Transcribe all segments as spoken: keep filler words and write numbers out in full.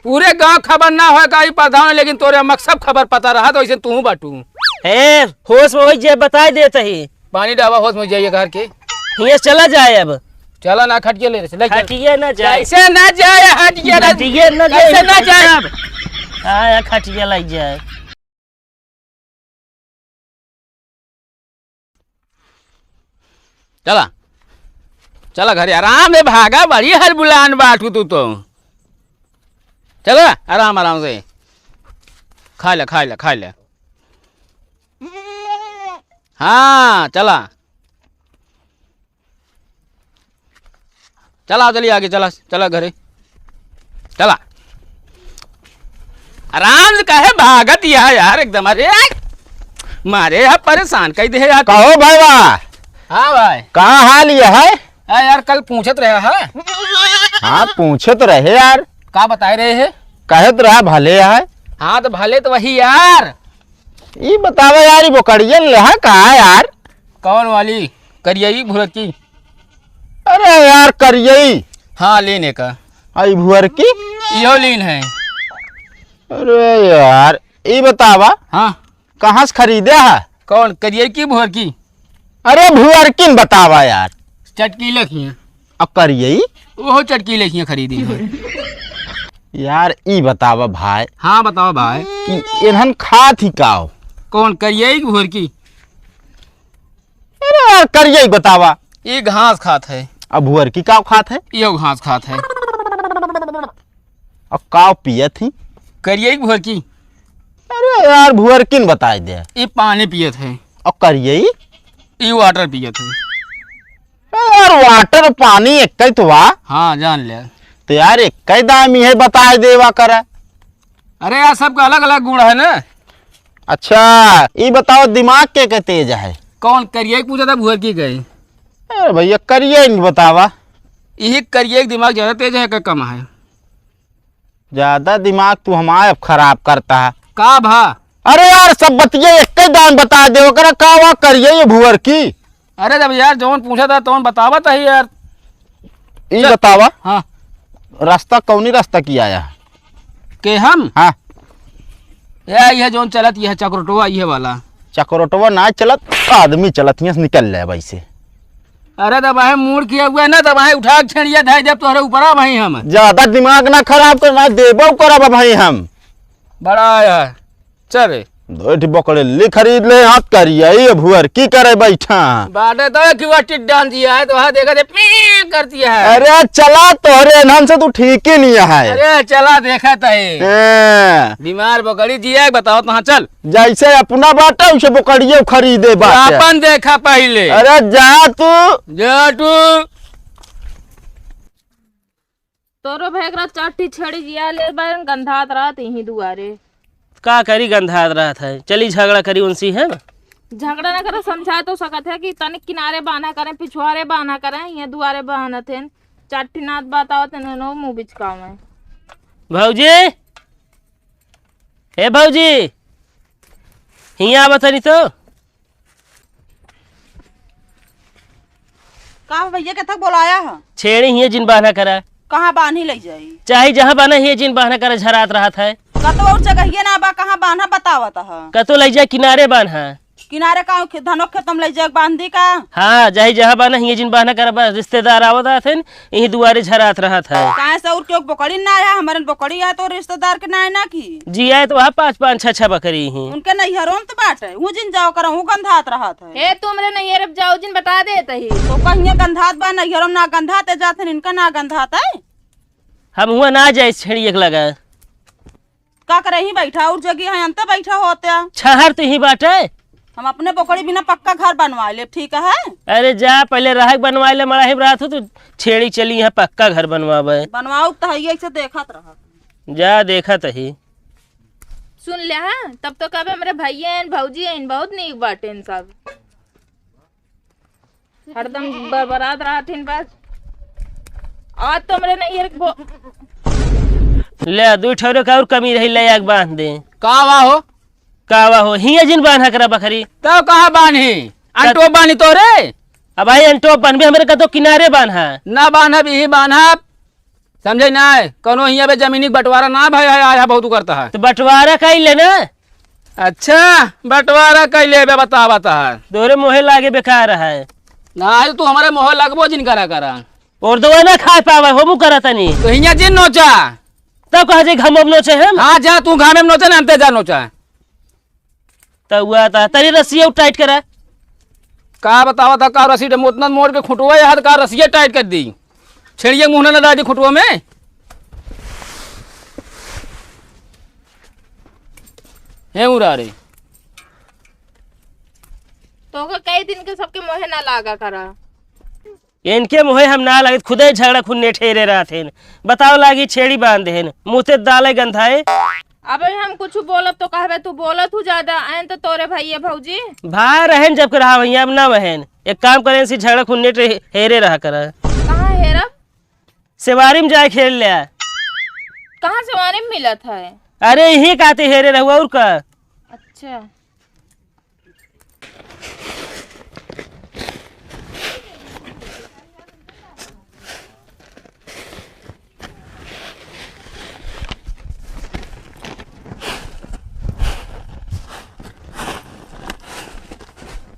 पूरे गाँव खबर ना होए का ई प्रधान, लेकिन तोरे अम्मा के सब खबर पता रहा, तो ऐसे तू बाटू। ए, होश में होई जे बताई देत ही। पानी डावा, होश में जाइए घर के। हियाँ चला जाए अब। चला ना, खटिया ले, ले चल। खटिया ना जाए। कैसे ना जाए, हटिया ना, खटिया ना जाए। कैसे ना जाए? अब। हाँ, यार, खटिया लग जाए। चला, चला घरे, आराम से भागा, बड़ी हरबुलान बाटू तू तो। चला, आराम, आराम से। खा ले, खा ले, खा ले। हाँ, चला। चला, चलिए आगे, चला, चला घरे, चला। आराम से काहे भागत यह यार, एकदम, अरे मारे यहाँ परेशान कर दे यार। कहो भाईवा। हाँ भाई। का हाल यह है? हाँ यार, कल पूछत रहे है। हाँ, पूछत रहे यार। का बताए रहे है? कहत रहा भले है। हाँ, तो भले तो वही यार। ई बतावा यार, ई बोकड़ियन लेहा का यार? कौन वाली? करियई भुअरकी? अरे यार, करियई। हाँ, लेने का। आई भुअरकी? इहो लीन है। अरे यार, ई बतावा। हाँ। कहाँ से खरीदे है? कौन, करियई की भुअरकी? अरे भुअरकिन बतावा यार। चटकीले खिया। अब करियई? ओहो चटकीले खिया खरीदी है। यार, ई बतावा भाई। हाँ, बतावा भाई। कि इन्हन खात ही काव? कौन, करियई की भुअरकी? अरे यार, करियई बतावा। ई घास खात है। अब भुअरकी काव खात है? इहो घास खात है। अब काव पियत ही? करियई की भुअरकी। अरे यार, भुअरकिन बताई दे। ई पानी पियत है। अब करियई? ई water पियत है। अरे यार, water पानी एक्कै तो वा। हाँ, जान ले। तो यार, एक्कै दाम ही है, बताई देवा करा। अरे यार, सबका अलग-अलग गुण है ना। अच्छा, ई बतावा, दिमाग के, के तेज है? कौन, करियई पूछा था, भुअरकी गए? अरे भैया, करियई नहीं बतावा। यही करियई के दिमाग ज्यादा तेज है कि कम है? ज्यादा दिमाग तू हमार अब खराब करता है। का भा? अरे यार, सब बतिया एक्कै दाम बताई दे, ओकरा का वा करियई भुअरकी? अरे जब यार जौन पूछा था तौन बतावत है यार। ई चल। बतावा। हाँ। रास्ता कौनी रास्ता की आया है? के हम? हाँ। या, यह जौन चलत, यह चक्रोटवा, यह वाला। चक्रोटवा ना चलत, आदमी चलत, यहाँ से निकल ले वैसे। अरे तब आहे मूड़ किया हुआ है ना, तब आहे उठा के छेड़िया धाई देब तोहरे ऊपरा भाई हम। ज्यादा दिमाग ना खराब कर, ना देबो करब भाई हम। बड़ा आया है। चल रे। दो ठे बकड़ेली खरीद ले, हाथ करिया, ये भुअरकी करे बैठा। बाटे तो एक ही बार टिड्डान दिया है, तो वहाँ देखा दे, पीं करती है। अरे चला, तोहरे नाम से तू ठीक ही नहीं है। अरे चला, देखा तही। हाँ। बीमार बकड़ी दिया है, बताओ तो, हाँ, चल। जैसे अपना बाटे, उसे बकड़िए खरीदे बाटे। अपन देखा पहिले। अरे जा तू। जा तू। तोरो भैगरा चार ठी छेड़ी जिया ले बा, गंधात रहत यहीं दुआरे। का करी, गंधात रहत है, चली झगड़ा करी उनसे, है ना? झगड़ा ना करे, समझा तो सकत है कि तनिक किनारे बान्हा करें, पिछुआरे बान्हा करें, ये दुआरे बान्हत हैं, चार ठी नात बात आवत हैं, इन्होंने मुँह बिचकावे। भौजी, ए भौजी, हियाँ आवा तनी तो। का भैया, केथक बोलाया है? छेड़ी हिये जिन बान्हा करा। कहाँ बान्ही लइ जाई? चाहे जहाँ बान्हा हिये जिन बान्हा करा, झरात रहत है। कतो और जगहिये ना बा, कहाँ बान्हा बतावत है? कतो लइ जाए किनारे बान्हा। किनारे का खे-, धनो खेतम लइ जाए बांध दी का? हाँ, चाहे जहाँ बान्हा हिये जिन बान्हा करा, बस रिश्तेदार आवत रहत हैं, यही दुआरे झरात रहत है। काहे से और क्यों बोकड़ी ना आया? हमरन बोकड़ी आए तो रिश्तेदार के ना आए ना की? जी आए तो वहाँ पाँच पाँच छः छः बकरी ही। उनके नैहरों में तो बाटे, वो जिन जाओ करो, वो गंधात रहत है। हे, तुमरे नैहर अब जाओ जिन बता देत ही। तो कहिए गंधात बा, नैहरों में ना गंधात है, जात है, इनका ना गंधात है। हम हुआ ना जाए छेड़ी एक लगा। का करे ही बैठा, और जगह है, अंत बैठा होते। छहर तो ही बाटे। हम अपने बोकड़ी बिना पक्का घर बनवा ले, ठीक है? अरे जा, पहले रहक बनवा ले, मड़ाही में रहत हो, तू छेड़ी चली यहाँ पक्का घर बनवावे। बनवाओ तो है, ऐसे देखत रह। जा, देखत ही। सुन ले, हाँ? तब तो कबे हमरे भैया हैं, भौजी हैं, बहुत नीक बाटे इन सब। हरदम बरबरात रहत हैं बस। आज तो हमरे नहीं है वो। ले, दू ठौरे का और कमी रही, ले आग बांध दे। का वा हो? का वा हो? हिया जिन बांधा करा बकरी। तो कहाँ बांधी? अंटो बांधी तो रे। अब भाई अंटो बांधबे, हमरे का तो किनारे बांधा। ना बांधब, यही बांधब। समझे ना है? कौनो हियाँ बे जमीनी के बंटवारा ना भाई, आया, आया बहुत करता है। तो बंटवारा कइ ले ना। अच्छा, बंटवारा कइ ले बे, बता, बता। तोरे मोहे लागे बेकार है। ना, तू हमारे मोहे लगबो जिन करा, करा। और दवा ना खाए पावे, हो मुँह करा तनी। तो हियाँ जिन नोचा। तब कहा जे घाम में नोचे हम? हाँ, जा तू घाम में नोचा ना, अंते जा नोचा। त हुआ था, तनी रस्सिया टाइट करा। का बतावा था, का रस्सी डे-, उतना मोड़ के खुटवा है, हाथ का रस्सिया टाइट कर दी। छेड़िया मुँह ना डाल दी खुटवा में। हे उरारे। तोहका कई दिन के सबके मोहे ना लागा करा। इनके मोहे हम ना लगित, खुदे झगड़ा खुन्ने ठेरे रहत हेन। बताओ लागी छेड़ी बांध देहेन, मुँह ते दाले गंधाए। अबे हम कुछ बोलब तो कहबे तू बोलत हूँ ज्यादा, ऐन तो तोरे भैया भौजी। भाई रहेन जब के रहा भैया, अब ना वहेन। एक काम करेन सी झगड़ा खुन्ने ठे-, हेरे रहा करा। कहाँ हेरब? सेवारी में जाए खेल ले। कहाँ सेवारी में मिलत है? अरे यही कहते हेरे रहुआ और का। अच्छा।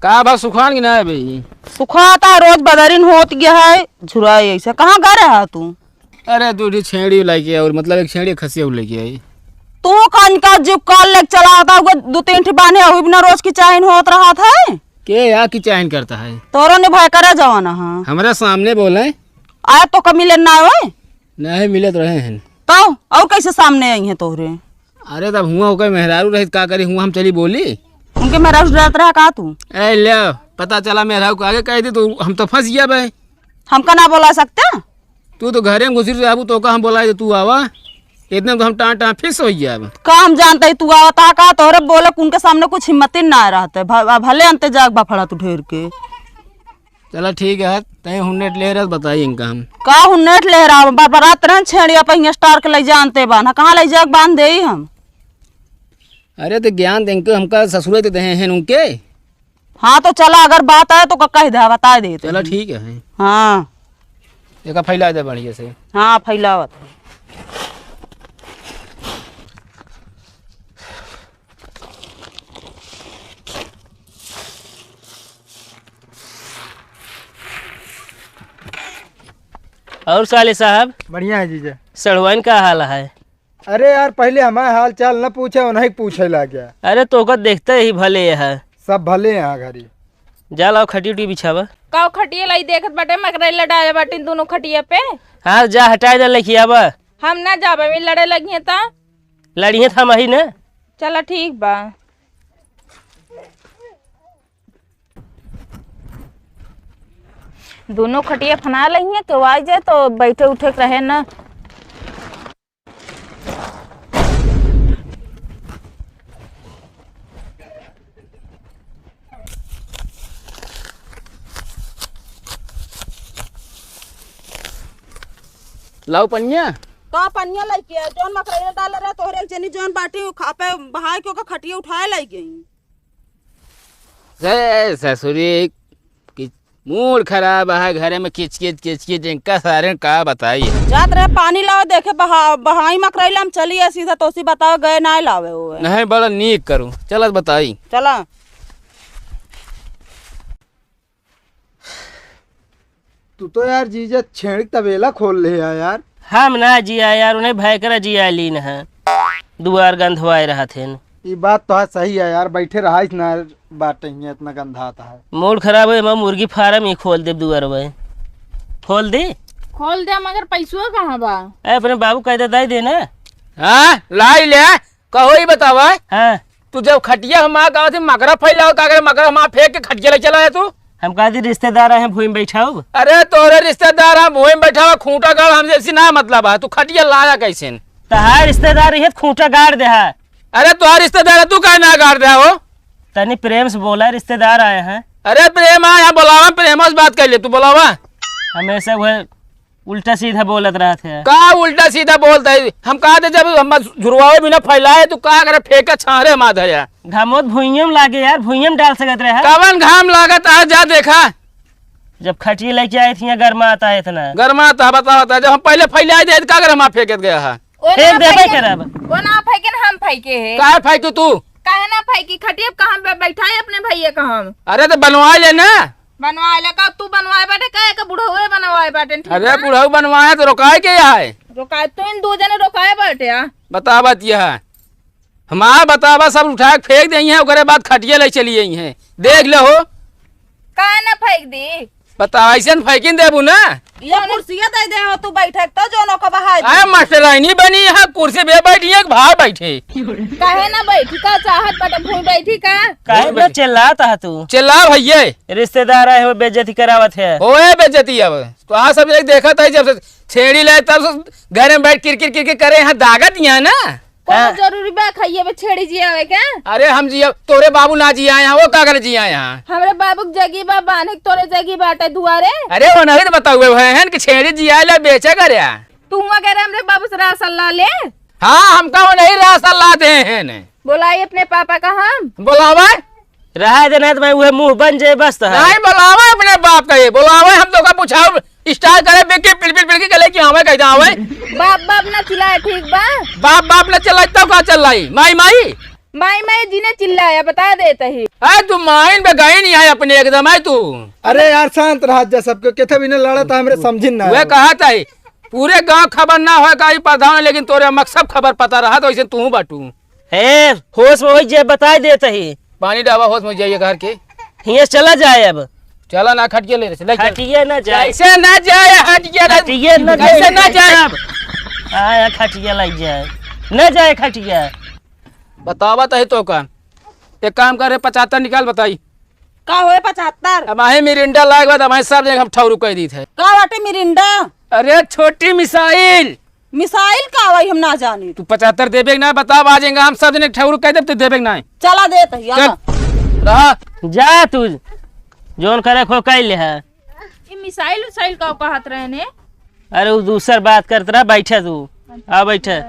का बा सुखान की ना है बे? सुखाता, रोज बदरिन होत गया है, झुराई ऐसे। कहाँ गा रहा तू? अरे, दू ठी छेड़ी लेके और, मतलब, एक छेड़ी, एक खसिया लेके आई। तू कान का जो कल लेके चला आता होगा, दो तीन ठी बांधे, अभी बिना रोज की चाइन होत रहा था। के या की चाइन करता है? तोरो ने भय करे जवाना, हाँ। हमरा सामने बोले। आए तो कमी लेना है? नहीं, मिलत रहे हैं। तो और कैसे सामने आई हैं तोहरे? अरे, तब हुआ ओकर मेहरारू रहित, का करी, हुआ हम चली बोली। उनके मेहरारू से डरत रहा का तू? ए, ले, पता चला मेहरारू को आगे कह दी तो हम तो फंस गया बे। हमका ना बोला सकते? तू तो घरे में घुसी रहबू, तो का हम बोला जे तू आवा? इतने में तो हम टां टां फिस हो गया बे। का हम जानते ही तू आवता का? तोहरे बोले उनके सामने कुछ हिम्मत ही ना रहते। भ-, भले अंते जाग बफड़ा तू ढेर के। चला ठीक है, तय हुन्नेट ले रहा बताई इनका हम। का हुन्नेट ले रहा? बरबरात रहन छेड़िया पे हियाँ स्टार के लइ जानते बान, हाँ, कहाँ लइ जाके बांध देई हम? अरे तो ज्ञान दे इनके, हमका ससुरे तो देहे हैं उनके। हाँ तो चला, अगर बात आए तो का कह दे, बता दे तो। चला ठीक है। हाँ। एका फैला दे बढ़िया से। हाँ, फैलावत। और साले साहब? बढ़िया है जीजा। सड़वाइन का हाल है? अरे यार, पहले हमारे हाल चाल न पूछे, उन्हीं के पूछे लाग गया। अरे, तोका देखते ही भले है। सब भले हैं घरी। जा लाओ, खटिया उटिया बिछावा। का खटिया लाई देखत बाटे, मकरैला डाले बाटे दोनों खटिया पे। हाँ, जा हटाए दे, लेके आवा। हम ना जाबे, वे लड़े लगी हैं ता। लड़ी हैं था मही ना। चला ठीक बा। दोनों खटिया फना लइहें, केहू आ जाए तो बैठे उठे के रहे ना। लाओ पनिया। का पनिया लइके आ? जौन मकरैला डाले रहे तोहरे एक जनी जौन बाटी उ खा पे बहाए के ओकर खटिया उठाए लइ गई। ए ससुरी, कि मूड खराब है, घरे में किचकिच किचकिच, इनका सारे का बताई। जात रहे पानी लावे, देखे बहा-, बहाई मकरैला में चली है सीधा, तोसी बतावे गए ना लावे हुए। नहीं, बड़ा नीक करू, चलत बताई। चला। तू तो यार जीजा छेड़िक तबेला खोल ले है यार। हम ना जिया यार, उन्हें भयकरा जिया लीन है। दुआर गंधवाए रहत हैं। ई बात तो है, सही है यार, बैठे रहाइस ना बाटे हियां, इतना गंधात है। मूड खराब है, हम मुर्गी फार्म ही खोल देब दुआर पे। खोल दे। खोल दे, मगर पैसवा कहाँ बा? ए, अपने बाबू कह दे, दे देना। हाँ, लाई ले। कहो, ई बतावा। हाँ। तू जब खटिया हम आ गाँव से मकरा फैलाओ, का करे मकरा हम आ फेंक के खटिया ले चला है तू? हम कहा थी रिश्तेदार आए हैं, भूमि बैठाओ। अरे तोरे रिश्तेदार हैं, भूमि बैठाओ, खूंटा गाड़, हमसे ऐसी ना मतलब है। तू खटिया लाया कैसे? तहार रिश्तेदार रही है, खूंटा गाड़ दे है। अरे तोहार रिश्तेदार है, तू काहे ना गाड़ दे हो? तनी प्रेम से बोला, रिश्तेदार आए हैं। अरे प्रेम आए हैं, बुलावा, प्रेम से बात कर ले, तू बुलावा। हमेशा वह उल्टा सीधा बोलत रहत है। का उल्टा सीधा बोलत है? हम कहा थे जब हम झुरवावे बिना फैलाए, तू का करे फेंके छारे मार है यार। घामोत भुइयम लागे यार, भुइयम डाल सकत रहे। कवन घाम लागत है, जा देखा। जब खटिया लेके आए थे, यहाँ गरमात आए थे ना। गरमात है, बताओ, बताओ, जब हम पहले फैले आए थे, तो का गरमा फेंकत गया है? ओ फेंक ना देबे फेंके, करब। ओ ना फेंके ना, हम फेंके है। काहे फेंकू तू? काहे ना फेंकी? खटिया पे कहाँ पे बैठा है अपने भैया का हम? अरे तो बनवा ले ना। बनवा ले का? तू बनवाए बाटे का? एक बुढ़ऊ बनवाए बाटे, ठीक अरे बा? बुढ़ऊ बनवाए तो रोकाए के है? रोकाए, तू इन दो जने रोकाए बाटे आ। बतावा त यह। हमार बतावा, सब उठा के फेंक देई हैं, ओकरे बाद खटिया ले चली आई हैं। देख ले हो। काहे ना फेंक दी? बतावा, ऐसे न फेंकिन देबू ना। ये कुर्सिया दे दे हो, तू बैठे तो जोनो को बहाय दे। अरे मास्टरानी बनी है, कुर्सी पे बैठी है, बाहर बैठे। काहे ना बैठी? का चाहत बाटे, भूमि बैठी का? काहे ना चिल्लात है तू? चिल्ला भैया। रिश्तेदार आए हो, बेइज्जती करावत है। होए बेइज्जती अब। तो आ सब एक देखत है, जब से छेड़ी लाए तब से घर में बैठ किरकिर किरकिर करे, यहाँ दागत यहाँ ना। कौनो हाँ। जरूरी बा खाइए बे छेड़ी जियावे के? अरे हम जिया, तोरे बाबू ना जिया यहाँ, वो का करे जिया यहाँ? हमरे बाबू के जगी बा बांधे के, तोरे जगी बाटे दुआरे। अरे वो नहीं तो बताओ, वो है कि छेड़ी जिया ले बेचे करे। तू वगैरह हमरे बाबू से राह सलाह ले। हाँ, हमका वो नहीं राह सलाह दे हैं। बोलाई अपने पापा का हम। बोलावे? रहा दे, नहीं तो मैं उहे मुंह बन जाए बस तो है। नहीं, बोलावे अपने बाप का, ये बोलावे, हम तो का पूछाओ, स्टार करे, बिल्की, पिल, पिल, पिल के गले की आवे, कैसे आवे? बाप, बाप ना चिल्लाए, ठीक बा? बाप, बाप ना चिल्लाए, तब का चिल्लाई? माई, माई? माई, माई जी ने चिल्लाया, बता देते ही। अरे तू माइन पे गई नहीं है अपने एकदम, है तू। अरे यार, शांत रहा जा, सबके केथे भी ने लड़ा था, हमरे समझिन ना वह आवे। कहा था ही, पूरे गांव खबर ना होए का ई प्रधान, लेकिन तोरे अम्मा के सब खबर पता रहा, तो ऐसे तू बाटू। ए, होश में होई जे बताई देत ही। पानी डावा, होश में जाइए घर के। हियां से चला जाए अब। चला ना, खटिया ले रे, ले चल। खटिया ना जाए। कैसे ना जाए, हटिया ना, खटिया ना कैसे जाए, ना जाए? आया खटिया लग जाए, न जाए खटिया। बतावा तो है तो का। एक काम करे, पचहत्तर निकाल, बताई। का होए पचहत्तर? अब आहे मिरिंडा लाग बाद, अब आहे सब जगह हम ठौरू कह दी थे। का बाटे मिरिंडा? अरे छोटी मिसाइल। मिसाइल का हवाई हम ना जानी। तू पचहत्तर देबे के ना, बताब, आ जाएगा, हम सब जने ठौरू कह देब, तू देबे के ना। चला देत ही, चल, आवा। रहा। जा तू, जौन करे खो कह ले है। ये मिसाइल उसाइल का कहत रहे ने? अरे उ दूसर बात करत रहा, बैठे तू, आ बैठे।